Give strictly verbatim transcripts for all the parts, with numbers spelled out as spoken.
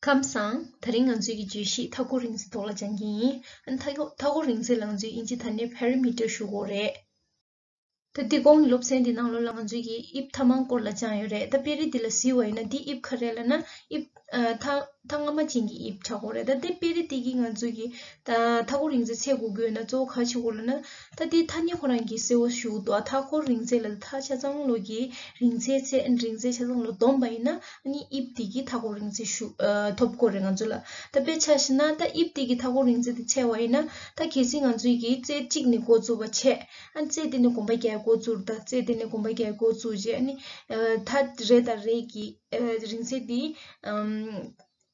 ཁམས་བཟང་། དེ་རིང་ང་ཚོའི་གི་བརྗོད་གཞི་མཐའ་འཁོར་རིང་ཚད་ཐོག་ལ་སྦྱང་གི་ཡིན། ཨ་ནི་མཐའ་འཁོར་མཐའ་འཁོར་རིང་ཚད་ལ་ང་ཚོས་དབྱིན་ཇི་ཐ་སྙད་པེ་རི་མི་ཊར་ཞུ་གི་ཡོད་རེད། ད་འདི་གོང་གི་སློབ་ཚན་འདི་ནང་ལོགས་ལ་ང་ཚོའི་གི་དབྱིབས་མཐའ་མང་སྐོར་ལ་སྦྱངས་ཡོད་རེད། ད་པེ་རི་འདི་ལ་གཟིགས་པ་ཡིན་ན་འདི་དབྱིབས་ག་རེ་ལབ་ན་དབྱིབས་ཨ་མཐའ་མཐའ་སྔ་མ་ཅན་གྱི་དབྱིབས་ཆགས་ཀྱི་ཡོད་རེད། ད་འདི་པེ་རི་འདི་གི་ང་ཚོའི་གི་ད་མཐའ་འཁོར་རིང་ཚད་འཚོལ་དགོས་དགོས་ན་གཙོ་བོ་ག་རེ་བྱེད་དགོས་ལབ་ན། ད་འདི་ཐ་སྙད་ཁོ་རང་གིས་གསལ་བོ་ཞུ་གི་འདུག་མཐའ་འཁོར་རིང་ཚད་ལ་མཐའ་ཆ་ཚང་ལོགས་ཀྱི་རིང་ཚད་ཚད་རིང་ཚད་ཆ་ཚང་ལོགས་བསྡོམས་པ་ཡིན་ན་ཨ་ནི་དབྱིབས་དེ་གི་མཐའ་འཁོར་རིང་ཚད་ཞུ་ཨ་ཐོབ་དགོས་རེད་ང་ཚོ་ལ། ད་དཔེ་ཆ་བཞག་ན་ད་དབྱིབས་དེ་གི་མཐའ་འཁོར་རིང་ཚད་དེ་འཚོལ་བ་ཡིན་ན་ད་གལ་སྲིད་ང་ཚོའི་གི་རྩེ་གཅིག་ནས་འགོ་བཙུགས་པ་བྱས། ཨ་རྩེ་དེ་ནས་གོམ་པ་རྒྱག་འགོ་བཙུགས། ད་རྩེ་དེ་ནས་གོམ་པ་རྒྱག་འགོ་བཙུགས་རྗེས་ཨ་ནི་ཨ་མཐའ་རེ་དང་རེ་གི་ཨ་རིང་ཚད་དེ་ཨམ་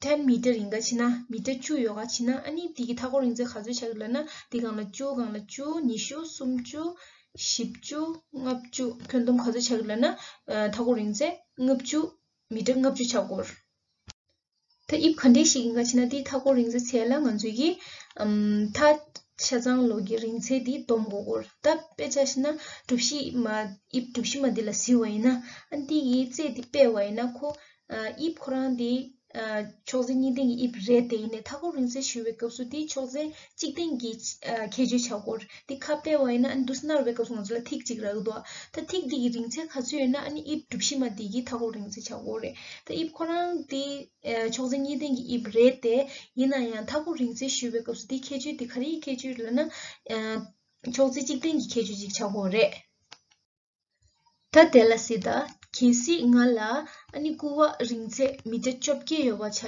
ཊེན་མི་ཊར་ཡིན་ག་ཕྱིན་ན་མི་ཊར་བཅུ་ཡོད་ག་ཕྱིན་ན་ཨ་ནི་དེ་གི་མཐའ་འཁོར་རིང་ཚད་ག་ཚོད་ཆགས་ཀྱི་ལབ་ན་དེ་སྒང་ལ་བཅུ་སྒང་ལ་བཅུ་ཉི་ཤུ་སུམ་ཅུ་བཞི་བཅུ་ལྔ་བཅུ་ཁྱོན་བསྡོམས་ག་ཚོད་ཆགས་ཀྱི་ལབ་ན་ཨ་མཐའ་འཁོར་རིང་ཚད་ལྔ་བཅུ་མི་ཊར་ལྔ་བཅུ་ཆགས་ཀྱི་ཡོད་རེད། ད་དབྱིབས་ག་འདྲས་ཤིག་ཡིན་ག་ཕྱིན་ན་དེའི་མཐའ་འཁོར་རིང་ཚད་འཚོལ་ལ་ང་ཚོས་ཀྱི་ཨམ་མཐའ་ཆ་ཚང་ལོགས་ཀྱི་རིང་ཚད་དེ་བསྡོམས་དགོས་ཀྱི་ཡོད་རེད། ད་དཔེ་ཆ་བཞག་ན་གྲུ་བཞི་མ་དབྱིབས་གྲུ་བཞི་མ་འདི་ལ་གཟིགས་པ་ཡིན་ན་ཨ་འདི་ཡི་རྩེ་འདི་སྤེལ་བ་ཡིན་ན་ཁོ་ཨ་དབྱིབས་ཁོ་རང་དེ་ཨ་ཕྱོགས་འཛིན་གཉིས་ལྡན་གྱི་དབྱིབས་རེད་དེ་ཡིན་ནའི་མཐའ་འཁོར་རིང་ཚད་ཞུ་བའི་སྐབས་སུ་དེ་ཕྱོགས་འཛིན་གཅིག་ལྡན་གྱི་ཨ་ཁྱད་ཆོས་ཆགས་ཀྱི་ཡོད་རེད། དེ་ཁ་སྤེལ་བ་ཡིན་ན་ཨ་ནི་འདུག་སེ་མནར་བའི་སྐབས་སུ་ང་ཚོ་ལ་ཐིག་གཅིག་རག་གི་འདུག་ད་ཐིག་འདི་གི་རིང་ཚད་ག་ཚོད་ཡོད་ན་ཨ་ནི་དབྱིབས་གྲུ་བཞི་མ་འདི་གི་མཐའ་འཁོར་རིང་ཚད་ཆགས་ཀྱི་ཡོད་རེད། ད་དབྱིབས་ཁོ་རང་དེ་ཨ་ཕྱོགས་འཛིན་གཉིས་ལྡན་གྱི་དབྱིབས་རེད་དེ་ཡིན་ན་ཡང་མཐའ་འཁོར་རིང་ཚད་ཞུ་བའི་སྐབས་སུ་དེ་ཁྱད་ཆོས་དེ་ག་རེའི་ཁྱད་ཆོས་ལབ་ན་ཨ་ཕྱོགས་འཛིན་གཅིག་ལྡན་གྱི་ཁྱད་ཆོས་ཅིག་ཆགས་ཀྱི་ཡོད་རེད། ད་དེ་ལ་སྲིད་ད། གལ་སྲིད་ང་ལ་ཨ་ནི་སྐུད་པ་རིང་ཚད་མི་ཊར་བཅོ་བརྒྱད་ཡོད་པ་ཆ།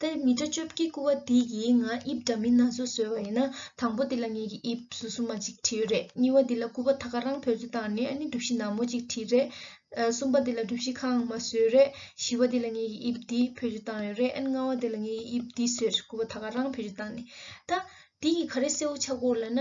ད་མི་ཊར་བཅོ་བརྒྱད་སྐུད་པ་དེ་གིས་ང་དབྱིབས་འདྲ་མིན་སྣ་ཚོགས་བཟོས་པ་ཡིན་ན་དང་པོ་དེ་ལ་ངེད་ཀྱིས་དབྱིབས་ཟུར་གསུམ་མ་གཅིག་བྲིས་ཡོད་རེད། གཉིས་པ་དེ་ལ་སྐུད་པ་ཐད་ཀར་རང་བེད་སྤྱོད་བཏང་ནས་ཨ་ནི་གྲུ་བཞི་ནར་མོ་གཅིག་བྲིས་རེད། ཨ་གསུམ་པ་དེ་ལ་གྲུ་བཞི་ཁ་གང་མ་བཟོས་རེད། བཞི་པ་དེ་ལ་ངེད་ཀྱིས་དབྱིབས་དེ་བེད་སྤྱོད་བཏང་ཡོད་རེད། ཨ་ནི་ལྔ་པ་དེ་ལ་ངེད་ཀྱིས་དབྱིབས་དེ་བཟོས་རེད། སྐུད་པ་ཐད་ཀར་རང་བེད་སྤྱོད་བཏང་ནས། ད་དེ་ཡིས་ག་རེ་གསལ་པོ་ཆགས་ཀྱི་ཡོད་ལབ་ན།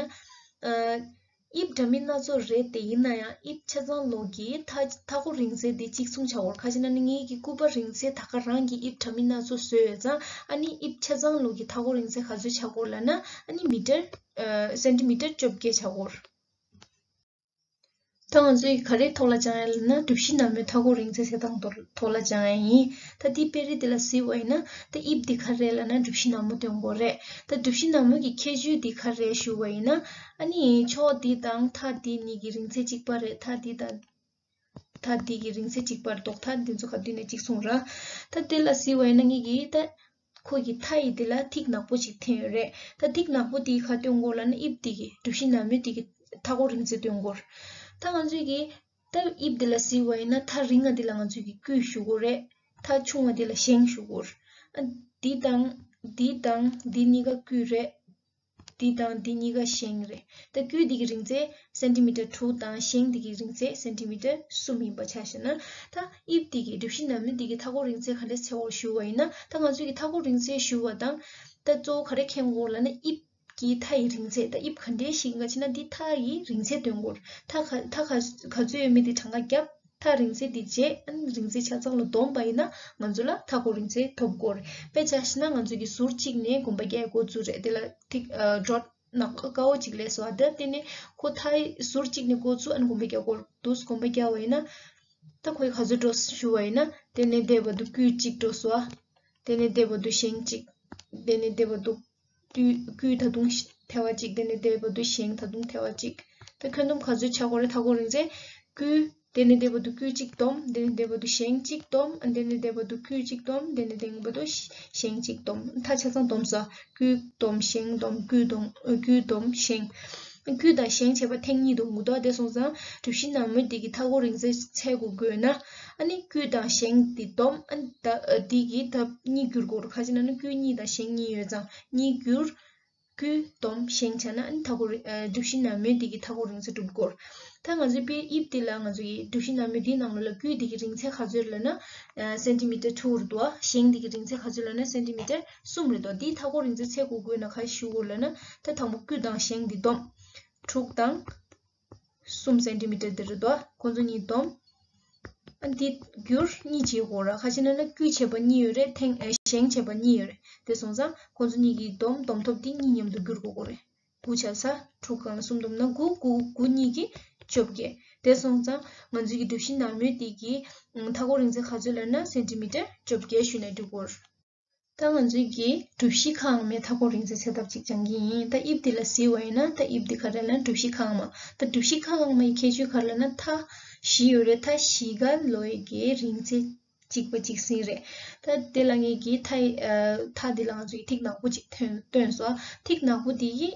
ཨ། དབྱིབས་འདྲ་མིན་སྣ་ཚོགས་རེད་དེ་ཡིན་ན་ཡང་དབྱིབས་ཆ་ཚང་ལོགས་ཀྱི་མཐའ་མཐའ་འཁོར་རིང་ཚད་དེ་གཅིག་མཚུངས་ཆགས་ཀྱི་ཡོད་རེད། ག་ཅི་ན་ནི་ངེད་ཀྱི་སྐུད་པ་རིང་ཚད་ཐད་ཀར་རང་གི་དབྱིབས་འདྲ་མིན་སྣ་ཚོགས་བཟོས་ཡོད་ཙང་ཨ་ནི་དབྱིབས་ཆ་ཚང་ལོགས་ཀྱི་མཐའ་འཁོར་རིང་ཚད་ག་ཚོད་ཆགས་ཀྱི་ཡོད་ལབ་ན་ཨ་ནི་མི་ཊར་ཨ་སེན་ཊི་མི་ཊར་བཅོ་བརྒྱད་ཆགས་ཀྱི་ཡོད་རེད། ད་ང་ཚོས་ག་རེའི་ཐོག་ལ་སྦྱང་ཡ་ལབ་ན་གྲུ་བཞི་ནར་མོའི་མཐའ་འཁོར་རིང་ཚད་འཚོལ་སྟངས་ཐོག་ལ་སྦྱང་ཡ་ཡིན། ད་དེའི་དཔེ་རིས་དེ་ལ་གཟིགས་པ་ཡིན་ན་ད་དབྱིབས་འདི་ག་རེ་ལབ་ན་གྲུ་བཞི་ནར་མོ་སྟོན་དགོས་རེད། ད་གྲུ་བཞི་ནར་མོ་གི་ཁྱད་ཆོས་འདི་ག་རེ་ཞུ་བ་ཡིན་ན། ཨ་ནི་ཕྱོགས་འདི་དང་མཐའ་འདི་གཉིས་ཀྱི་རིང་ཚད་གཅིག་པ་རེད། མཐའ་འདི་དང་མཐའ་འདི་གི་རིང་ཚད་གཅིག་པ་རེད། རྡོག་མཐའ་འདི་ཚོ་ག་དུས་ནས་གཅིག་མཚུངས་ར། ད་དེ་ལ་གཟིགས་པ་ཡིན་ན་ངེད་ཀྱིས་ད་ཁོ་གི་མཐའ་ཡི་དེ་ལ་ཐིག་ནག་པོ་ཅིག་འཐེན་ཡོད་རེད། ད་ཐིག་ནག་པོ་དེ་ག་སྟོན་དགོས་ལབ་ན་དབྱིབས་དེ་གི་གྲུ་བཞི་ནར་མོའི་དེ་གི་མཐའ་འཁོར་རིང་ཚད་སྟོན་དགོས། ད་ང་ཚོས་ཀྱི་ད་དབྱིབས་དེ་ལ་གཟིགས་པ་ཡིན་ན་མཐའ་རིང་བ་དེ་ལ་ང་ཚོས་ཀྱི་སྐུད་ཞུ་དགོས་རེད། མཐའ་ཆུང་བ་དེ་ལ་བཞེངས་ཞུ་དགོས་རེད། ཨ་འདི་དང་འདི་དང་འདི་གཉིས་ཀ་སྐུད་རེད། འདི་དང་འདི་གཉིས་ཀ་བཞེངས་རེད། ད་སྐུད་འདི་གི་རིང་ཚད་སེན་ཊི་མི་ཊར་དྲུག་དང་བཞེངས་འདི་གི་རིང་ཚད་སེན་ཊི་མི་ཊར་གསུམ་ཡིན་པ་ཆ་བཞག་ན། ད་དབྱིབས་འདི་གི་གྲུ་བཞི་ནར་མོ་འདི་གི་མཐའ་འཁོར་རིང་ཚད་ག་འདྲས་འཚོལ་བར་ཞུ་བ་ཡིན་ན། ད་ང་ཚོས་ཀྱི་མཐའ་འཁོར་རིང་ཚད་ཞུ་བ་དང་། ད་གཙོ་བོ་ག་རེ་མཁྱེན་དགོས་ལབ་ན་དབྱིབས་ཀྱི་མཐའ་ཡི་རིང་ཚད། ད་དབྱིབས་ག་འདྲས་ཤིག་ཡིན་ག་ཕྱིན་ན་འདི་མཐའ་ཡི་རིང་ཚད་སྟོན་དགོས། མཐའ་ག་མཐའ་ག་ག་ཚོད་ཡོད་མེད་འདི་གྲངས་ཀ་བརྒྱབ། མཐའ་རིང་ཚད་འདི་བརྗེས་ཨ་ནི་རིང་ཚད་ཆ་ཚང་ལ་བསྡོམས་པ་ཡིན་ན་ང་ཚོ་ལ་མཐའ་འཁོར་རིང་ཚད་ཐོབ་དགོས་རེད། དཔེ་ཆ་བཞག་ན་ང་ཚོ་གི་ཟུར་གཅིག་ནས་གོམ་པ་རྒྱག་འགོ་བཙུགས་རེད། དེ་ལ་ཐིག་ཨ་སྒྲོ་ནག་དཀར་པོ་གཅིག་སླེབས་སོང་། ད་དེ་ནས་ཁོ་མཐའ་ཟུར་གཅིག་ནས་འགོ་བཙུགས་ཨ་ནི་གོམ་པ་རྒྱག་འགོ་འདུག་གོམ་པ་རྒྱག་པ་ཡིན་ན། ད་ཁོས་ག་ཚོད་འགྲོ་ཞུ་བ་ཡིན་ན། དེ་ནས་དེ་བར་དུ་སྐུད་གཅིག་འགྲོ་སོང་། དེ་ནས་དེ་བར་དུ་བཞེངས་གཅིག་དེ་ནས་དེ་བར་དུ་སྐུད་སྐུད་ད་དུང་ཐལ་བ་གཅིག་དེ་ནས་དེ་བར་དུ་བཞེངས་ད་དུང་ཐལ་བ་གཅིག་ད་ཁྱོན་བསྡོམས་ག་ཚོད་ཆགས་ཀྱི་ཡོད་རེད། མཐའ་འཁོར་རིང་ཚད། སྐུད། དེ་ནས་དེ་བར་དུ་སྐུད་གཅིག་བསྡོམས། དེ་ནས་དེ་བར་དུ་བཞེངས་གཅིག་བསྡོམས། དེ་ནས་དེ་བར་དུ་སྐུད་གཅིག་བསྡོམས། དེ་ནས་དེ་བར་དུ་བཞེངས་གཅིག་བསྡོམས། མཐའ་ཆ་ཚང་བསྡོམས་སོང་། སྐུད་བསྡོམས་བཞེངས་བསྡོམས་སྐུད་བསྡོམས་ཨ་སྐུད་བསྡོམས་བཞེངས། སྐུད་དང་བཞེངས་བྱས་པ་ཐེངས་གཉིས་འདུག་མི་འདུག་དེ་སོང་ཙང་གྲུ་བཞི་ནར་མོ་དེ་གི་མཐའ་འཁོར་རིང་ཚད་འཚོལ་དགོས་དགོས་ན། ཨ་ནི་སྐུད་དང་བཞེངས་དེ་བསྡོམས་ཨ་ནི་ད་ཨ་དེ་གི་ད་གཉིས་བསྒྱུར་དགོས་རེད། ག་ཅི་ན་ནི་སྐུད་གཉིས་དང་བཞེངས་གཉིས་ཡོད་ཙང་གཉིས་བསྒྱུར། སྐུད་བསྡོམས་བཞེངས་བྱས་ན་ཨ་ནི་མཐའ་འཁོར་རི་ཨ་གྲུ་བཞི་ནར་མོའི་དེ་གི་མཐའ་འཁོར་རིང་ཚད་གྲུབ་དགོས། ད་ང་ཚོའི་དཔེ་དབྱིབས་དེ་ལ་ང་ཚོ་ཡི་གྲུ་བཞི་ནར་མོའི་དེའི་ནང་ལོགས་ལ་སྐུད་དེ་གི་རིང་ཚད་ག་ཚོད་ལབ་ན་ཨ་སེན་ཊི་མི་ཊར་དྲུག་རེད་འདུག་བ། བཞེངས་དེ་གི་རིང་ཚད་ག་ཚོད་ལབ་ན་སེན་ཊི་མི་ཊར་གསུམ་རེད་འདུག་དེའི་མཐའ་འཁོར་རིང་ཚད་འཚོལ་དགོས་དགོས་ན་ག་རེ་ཞུ་དགོས་ལབ་ན། ད་དང་པོ་སྐུད་དང་བཞེངས་དེ་བསྡོམས། དྲུག་དང་གསུམ་སེན་ཊི་མི་ཊར་དེ་རེད་འདུག་བ། ཁོ་ཚོ་གཉིས་བསྡོམས། ཨ་འདི་བསྒྱུར་གཉིས་བྱེད་དགོས་ར། ག་ཅི་ན་ན་སྐུད་བྱས་པ་གཉིས་ཡོད་རེད། ཐེངས་ཨ་བཞེངས་བྱས་པ་གཉིས་ཡོད་རེད། དེ་སོང་ཙང་ཁོ་ཚོ་གཉིས་ཀྱི་བསྡོམས་བསྡོམས་ཐོབ་དེ་གཉིས་མཉམ་དུ་བསྒྱུར་དགོས་དགོས་རེད། དགུ་བྱས་ས་དྲུག་གང་ལ་གསུམ་བསྡོམས་ན་དགུ། དགུ་དགུ་གཉིས་ཀྱི་བཅོ་བརྒྱད། དེ་སོང་ཙང་ང་ཚོའི་གི་གྲུ་བཞི་ནར་མོའི་དེ་གི་མཐའ་འཁོར་རིང་ཚད་ག་ཚོད་ལབ་ན་སེན་ཊི་མི་ཊར་བཅོ་བརྒྱད་ཞུས་ན་འགྲིག་གོ། ད་ང་ཚོའི་གི་གྲུ་བཞི་ཁ་གང་མའི་མཐའ་འཁོར་རིང་ཚད་ཚད་ཐབས་ཅིག་སྦྱང་གི་ཡིན། ད་དབྱིབས་འདི་ལ་གཟིགས་པ་ཡིན་ན་ད་དབྱིབས་འདི་ག་རེ་ལབ་ན་གྲུ་བཞི་ཁ་གང་མ། ད་གྲུ་བཞི་ཁ་གང་མའི་ཁྱད་ཆོས་ག་རེ་ལབ་ན་མཐའ་བཞི་ཡོད་རེད། མཐའ་བཞི་ཀ་ལོ་ཡི་གི་རིང་ཚད་གཅིག་པ་གཅིག་ཟིན་རེད། ད་དེ་ལ་ངས་གི་མཐའ་ཡི་ཨ་མཐའ་འདི་ལ་ང་ཚོ་གི་ཐིག་ནག་པོ་གཅིག་ཐོན་སྟོན་སོང་། ཐིག་ནག་པོ་འདི་གི་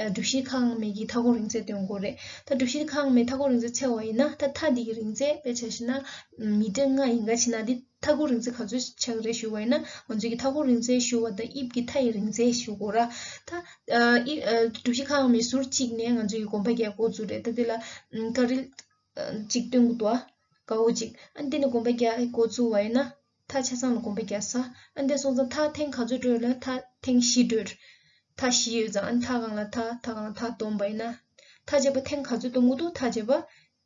ཨ་གྲུ་བཞི་ཁ་གང་མའི་གི་མཐའ་འཁོར་རིང་ཚད་སྟོན་དགོས་རེད། ད་གྲུ་བཞི་ཁ་གང་མའི་མཐའ་འཁོར་རིང་ཚད་ཚད་པ་ཡིན་ན་ད་མཐའ་འདི་གི་རིང་ཚད་དཔེ་ཆ་བཞག་ན་མི་ཊར་ལྔ་ཡིན་ག་བྱས་ན་འདི་མཐའ་འཁོར་རིང་ཚད་ག་ཚོད་ཆགས་རེད་ཞུ་བ་ཡིན་ན་ང་ཚོ་གི་མཐའ་འཁོར་རིང་ཚད་ཞུ་བ་དང་དབྱིབས་ཀྱི་མཐའ་ཡི་རིང་ཚད་ཞུ་དགོས་ར། ད་ཨ་ཨི་ཨ་གྲུ་བཞི་ཁ་གང་མའི་ཟུར་གཅིག་ནས་ང་ཚོ་གི་གོམ་པ་རྒྱག་འགོ་བཙུགས་རེད། ད་འདི་ལ་ཨ་ག་རེ་ཨ་གཅིག་སྟོན་གི་འདུག་ཨ། དཀར་པོ་གཅིག་ཨ་འདི་ནས་གོམ་པ་རྒྱག་འགོ་བཙུགས་པ་ཡིན་ན་མཐའ་ཆ་ཚང་ལ་གོམ་པ་རྒྱག་ས། ཨ་འདི་སོང་ཙང་མཐའ་ཐེངས་ག་ཚོད་འགྲོ་ཡོད་ལ་མཐའ་ཐེངས་བཞི་འགྲོ་ཡོད། མཐའ་བཞི་ཡོད་ཙང་ཨ་མཐའ་གང་ལ་མཐའ་མཐའ་གང་ལ་མཐའ་བསྡོམས་པ་ཡིན་ན། མཐའ་བརྒྱད་པ་ཐེངས་ག་ཚོད་བསྡོམ་གི་འདུག་མཐའ་བརྒྱད་པ་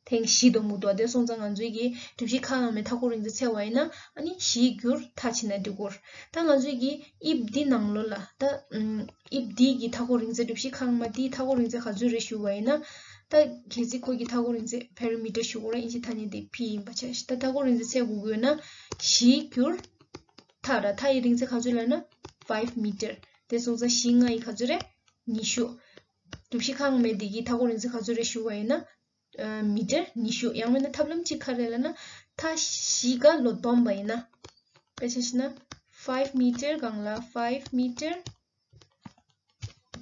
ཐེངས་བཞི་བསྡོམ་གི་འདུག་དེ་སོང་ཙང་ང་ཚོའི་གི་གྲུ་བཞི་ཁ་གང་མའི་མཐའ་འཁོར་རིང་ཚད་ཚད་པ་ཡིན་ན་ཨ་ནི་བཞིའི་རྒྱུར་མཐའ་ཕྱེ་ན་འགྲིག་གོ། ད་ང་ཚོའི་གི་དབྱིབས་འདི་ནང་ལོགས་ལ་ད་ཨམ་དབྱིབས་འདི་གི་མཐའ་འཁོར་རིང་ཚད་གྲུ་བཞི་ཁ་གང་མ་འདིའི་མཐའ་འཁོར་རིང་ཚད་ག་ཚོད་རེད་ཞུ་བ་ཡིན་ན། ད་གལ་སྲིད་ཁོ་གི་མཐའ་འཁོར་རིང་ཚད་པེ་རི་མི་ཊར་ཞུ་དགོས་ར། དབྱིན་ཇི་ཐ་སྙད་དེ་ཕི་ཡིན་པ་ཆགས་ཤིག་ད་མཐའ་འཁོར་རིང་ཚད་ཚད་དགོས་དགོས་ན་བཞིའི་རྒྱུར་མཐའ་ར་མཐའ་ཡི་རིང་ཚད་ག་ཚོད་ལབ་ན་ཕའིབ་མི་ཊར། དེ་སོང་ཙང་བཞི་ལྔ་ཡི་ག་ཚོད་རེད། ཉི་ཤུ། གྲུ་བཞི་ཁ་གང་མའི་འདི་གི་མཐའ་འཁོར་རིང་ཚད་ག་ཚོད་རེད་ཞུ་བ་ཡིན་ན། ཨ་མི་ཊར་ཉི་ཤུ། ཡང་མིན་ན་ཐབས་ལམ་གཅིག་ག་རེ་ལབ་ན་མཐའ་བཞི་ཀ་ལོ་བསྡོམས་པ་ཡིན་ན། དཔེ་ཆ་བཞག་ན་ཕའིབ་མི་ཊར་སྒང་ལ་ཕའིབ་མི་ཊར།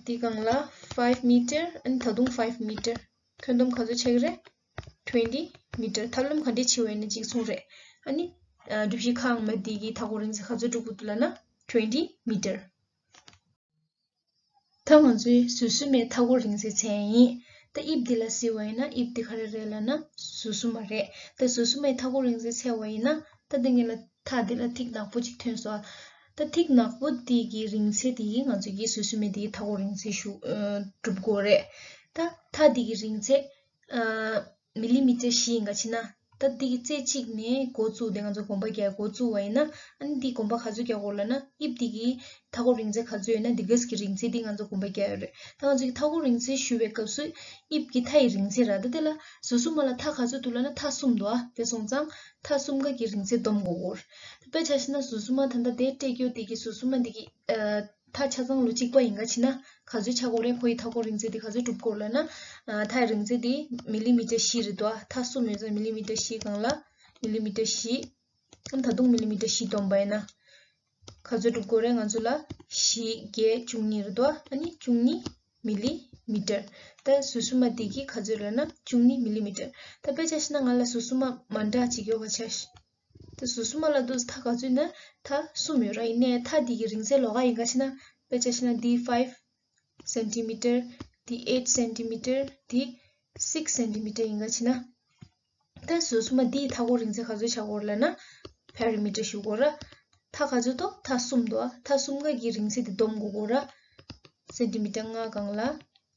འདི་སྒང་ལ་ཕའིབ་མི་ཊར། ཨ་ནི་ད་དུང་ཕའིབ་མི་ཊར། ཁྱོན་བསྡོམས་ག་ཚོད་ཆགས་ཀྱི་རེད། ཊུ་ཝེན་ཊི་མི་ཊར། ཐབས་ལམ་ག་འདྲས་བྱེད་པ་ཡིན་ན་གཅིག་མཚུངས་རེད། ཨ་ནི་ཨ་གྲུ་བཞི་ཁ་གང་མ་འདི་གི་མཐའ་འཁོར་རིང་ཚད་ག་ཚོད་འགྲོ་གི་འདུག་ལབ་ན་ཊུ་ཝེན་ཊི་མི་ཊར། ད་ང་ཚོའི་ཟུར་གསུམ་མའི་མཐའ་འཁོར་རིང་ཚད་ཚད་ཡིན། ད་དབྱིབས་འདི་ལ་གཟིགས་པ་ཡིན་ན་དབྱིབས་འདི་ག་རེ་རེད་ལབ་ན་ཟུར་གསུམ་མ་རེད། ད་ཟུར་གསུམ་མའི་མཐའ་འཁོར་རིང་ཚད་ཚད་པ་ཡིན་ན་ད་འདི་ངེད་ལ་མཐའ་འདི་ལ་ཐིག་ནག་པོ་གཅིག་ཐོན་སོང་། ད་ཐིག་ནག་པོ་འདི་གི་རིང་ཚད་འདི་གིས་ང་ཚོ་གི་ཟུར་གསུམ་མའི་འདི་གི་མཐའ་འཁོར་རིང་ཚད་ཞུ་ཨ་སྒྲུབ་དགོས་རེད། ད་མཐའ་འདི་གི་རིང་ཚད་ཨ་མི་ལི་མི་ཊར་བཞི་ཡིན་ག་བྱས་ན། ད་འདི་གི་རྩེ་གཅིག་ནས་འགོ་བཙུགས་ཏེ་ང་ཚོ་གོམ་པ་རྒྱག་འགོ་བཙུགས་པ་ཡིན་ན་ཨ་ནི་འདི་གོམ་པ་ག་ཚོད་རྒྱག་དགོས་ལབ་ན་དབྱིབས་འདི་གི་མཐའ་འཁོར་རིང་ཚད་ག་ཚོད་ཡོད་ན་འདི་གས་ཀྱི་རིང་ཚད་འདི་ང་ཚོ་གོམ་པ་རྒྱག་ཡོད་རེད། ད་ང་ཚོ་གི་མཐའ་འཁོར་རིང་ཚད་ཞུ་བའི་སྐབས་སུ་དབྱིབས་ཀྱི་མཐའ་ཡི་རིང་ཚད་ར། ད་དེ་ལ་ཟུར་གསུམ་མ་ལ་མཐའ་ག་ཚོད་འདུག་ལབ་ན་མཐའ་གསུམ་འདུག་ཨ། དེ་སོང་ཙང་མཐའ་གསུམ་ཀ་གི་རིང་ཚད་བསྡོམས་དགོས་གོ། དཔེ་ཆ་བཞག་ན་ཟུར་གསུམ་མ་ད་ལྟ་དེ་སྤྲད་རྒྱུ་དེ་གི་ཟུར་གསུམ་མ་དེ་གི་ཨ། མཐའ་ཆ་ཚང་ལོ་གཅིག་པ་ཡིན་ག་བྱས་ན་ག་ཚོད་ཆགས་ཀྱི་རེད། ཁོ་ཡི་མཐའ་འཁོར་རིང་ཚད་དེ་ག་ཚོད་གྲུབ་ཀྱི་རེད་ལབ་ན། ཨ་མཐའ་རིང་ཚད་དེ་མི་ལི་མི་ཊར་བཞི་རེད་དོ། མཐའ་གསུམ་ཡོད་ཙང་མི་ལི་མི་ཊར་བཞི་སྒང་ལ་མི་ལི་མི་ཊར་བཞི། ཨ་ད་དུང་མི་ལི་མི་ཊར་བཞི་བསྡོམས་པ་ཡིན་ན། ག་ཚོད་གྲུབ་ཀྱི་རེད། ང་ཚོ་ལ་བཞི་བརྒྱད་བཅུ་གཉིས་རེད་དོ། ཨ་ནི་བཅུ་གཉིས་མི་ལི་མི་ཊར། ད་ཟུར་གསུམ་མ་དེ་གི་ག་ཚོད་རེད་ལབ་ན་བཅུ་གཉིས་མི་ལི་མི་ཊར། ད་དཔེ་ཆ་བཞག་ན་ང་ལ་ཟུར་གསུམ་མ་མ་འདྲ་ཅིག་ཡོད་པ་ཆ་བཞག་ད་ཟུར་གསུམ་མ་ལ་འདུག་མཐའ་ག་ཚོད་ན་མཐའ་གསུམ་ཡོད་ར། ཡིན་ནའི་མཐའ་འདི་གི་རིང་ཚད་ལོགས་ཀ་ཡིན་ག་བྱས་ན། དཔེ་ཆ་བཞག་ན་འདི་ཕའིབ་སེན་ཊི་མི་ཊར། འདི་ཨེཊ་སེན་ཊི་མི་ཊར། འདི་སིགས་སེན་ཊི་མི་ཊར་ཡིན་ག་བྱས་ན། ད་ཟུར་གསུམ་མ་འདིའི་མཐའ་འཁོར་རིང་ཚད་ག་ཚོད་ཆགས་ཀྱི་རེད་ལབ་ན་པེ་རི་མི་ཊར་ཞུ་དགོས་ར། མཐའ་ག་ཚོད་འདུག་མཐའ་གསུམ་འདུག་མཐའ་གསུམ་ཀ་གི་རིང་ཚད་འདི་བསྡོམས་དགོས་གོ་ར། སེན་ཊི་མི་ཊར་ལྔ་སྒང་ལ་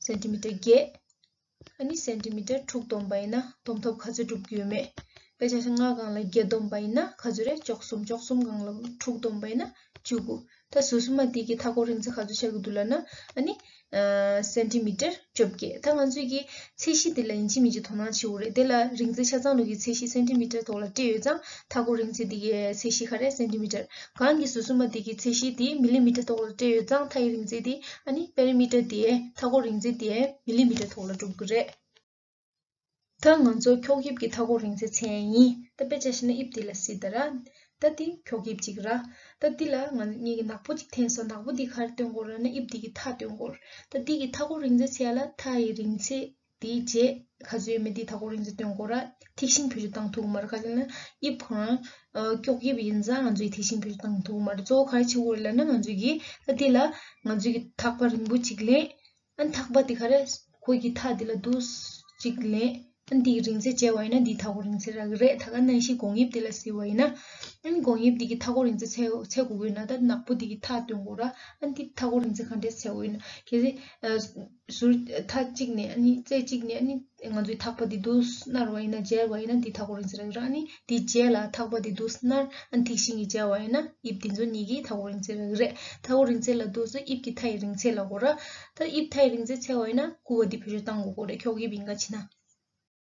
སེན་ཊི་མི་ཊར་བརྒྱད། ཨ་ནི་སེན་ཊི་མི་ཊར་དྲུག་བསྡོམས་པ་ཡིན་ན་བསྡོམས་ཐོབ་ག་ཚོད་འགྲུབ་ཀྱི་ཡོད་མེད། དཔེ་ཆ་བཞག་ན་ལྔ་སྒང་ལ་བརྒྱད་བསྡོམས་པ་ཡིན་ན་ག་ཚོད་རེད། བཅུ་གསུམ། བཅུ་གསུམ་སྒང་ལ་དྲུག་བསྡོམས་པ་ཡིན་ན་བཅུ་དགུ། ད་ཟུར་གསུམ་མ་དེ་གི་མཐའ་འཁོར་རིང་ཚད་ག་ཚོད་ཆགས་ཀྱི་འདུག་ལབ་ན་ཨ་ནི་ཨ་སེན་ཊི་མི་ཊར་བཅོ་བརྒྱད། ད་ང་ཚོས་ཀྱི་ཚད་གཞི་དེ་ལ་ཡིན་གཅིག་མིན་གཅིག་དོ་སྣང་བྱེད་དགོས་རེད། དེ་ལ་རིང་ཚད་ཆ་ཚང་ལོ་གི་ཚད་གཞི་སེན་ཊི་མི་ཊར་ཐོག་ལ་སྤྲད་ཡོད་ཙང་མཐའ་འཁོར་རིང་ཚད་དེ་གའི་ཚད་གཞི་ག་རེ་སེན་ཊི་མི་ཊར། གང་གི་ཟུར་གསུམ་མ་དེ་གི་ཚད་གཞི་དེ་མི་ལི་མི་ཊར་ཐོག་ལ་སྤྲད་ཡོད་ཙང་མཐའ་ཡི་རིང་ཚད་དེ་ཨ་ནི་པེ་རི་མི་ཊར་དེ་མཐའ་འཁོར་རིང་ཚད་དེ་མི་ལི་མི་ཊར་ཐོག་ལ་འགྲུབ་ཀྱི་རེད། ད་ང་ཚོ་འཁྱོག་དབྱིབས་ཀྱི་མཐའ་འཁོར་རིང་ཚད་མཚོན་ཡིན། ད་དཔེ་ཆ་བཞག་ན་དབྱིབས་འདི་ལ་གཟིགས་དང་ར། ད་འདི་འཁྱོག་དབྱིབས་གཅིག་ར། ད་འདི་ལ་ང་ངེད་ཀྱི་ནག་པོ་གཅིག་འཐེན་སོང་། ནག་པོ་འདི་ག་རེ་སྟོན་དགོས་རེད་ན་དབྱིབས་འདི་གི་མཐའ་སྟོན་དགོས་རེད། ད་འདི་གི་མཐའ་འཁོར་རིང་ཚད་མཚོན་ཡ་ལ་མཐའ་ཡི་རིང་ཚད་འདིའི་རྗེས་ག་ཚོད་ཡོད་མེད་འདི་མཐའ་འཁོར་རིང་ཚད་སྟོན་དགོས་ར། ཐིག་ཤིང་བེད་སྤྱོད་བཏང་ཐུབ་ཀྱི་མ་རེད། ག་རེ་ལབ་ན་དབྱིབས་ཁོ་རང་འཁྱོག་དབྱིབས་ཡིན་ཙང་ང་ཚོས་ཐིག་ཤིང་བེད་སྤྱོད་བཏང་ཐུབ་ཀྱི་མ་རེད། གཙོ་བོ་ག་རེ་བྱེད་དགོས་རེད་ལབ་ན་ང་ཚོས་ཀྱི་ད་འདི་ལ་ང་ཚོས་ཀྱི་ཐག་པ་རིང་པོ་གཅིག་ལེན། ཨ་ནི་ཐག་པ་དེ་ག་རེ་ཁོ་གི་མཐའ་དེ་ལ་འདུག་གཅིག་ལེན། ཨ་ནི་དེ་གི་རིང་ཚད་བྱས་པ་ཡིན་ན་འདིའི་མཐའ་འཁོར་རིང་ཚད་རག་གི་རེད། ད་ག་ནང་བཞིན་སྒོང་དབྱིབས་དེ་ལ་གཟིགས་པ་ཡིན་ན། ཨ་ནི་སྒོང་དབྱིབས་དེ་གི་མཐའ་འཁོར་རིང་ཚད་ཚད་ཚད་དགོས་ཀྱི་ཡོད་ན་ད་ནག་པོ་དེ་གི་མཐའ་སྟོན་དགོས་ར། ཨ་ནི་དེ་མཐའ་འཁོར་རིང་ཚད་ག་འདྲས་ཚད་དགོས་ཡིན་ན་གལ་སྲིད་ཨ་ཟུར་མཐའ་གཅིག་ནས་ཨ་ནི་རྩེ་གཅིག་ནས་ཨ་ནི་ང་ཚོའི་ཐག་པ་དེ་འདུག་སྣར་བ་ཡིན་ན་འཇལ་བ་ཡིན་ན་འདིའི་མཐའ་འཁོར་རིང་ཚད་རག་གི་ར། ཨ་ནི་དེ་རྗེས་ལ་ཐག་པ་དེ་འདུག་སྣར་ཨ་ནི་ཐིག་ཤིང་གིས་འཇལ་བ་ཡིན་ན་དབྱིབས་དེ་ཚོ་གཉིས་ཀྱི་མཐའ་འཁོར་རིང་ཚད་རག་གི་རེད། མཐའ་འཁོར་རིང་ཚད་ལ་འདུག་སེ་དབྱིབས་ཀྱི་མཐའ་ཡི་རིང་ཚད་ལབ་དགོས་ར། ད་དབྱིབས་མཐའ་ཡི་རིང་ཚད་ཚད་པ་ཡིན་ན་ཀུ་བ་འདི་བེད་སྤྱོད་བཏང་དགོས་ཀྱི་རེད། འཁྱོག་དབྱིབས་ཡིན་ག་བྱས་ན།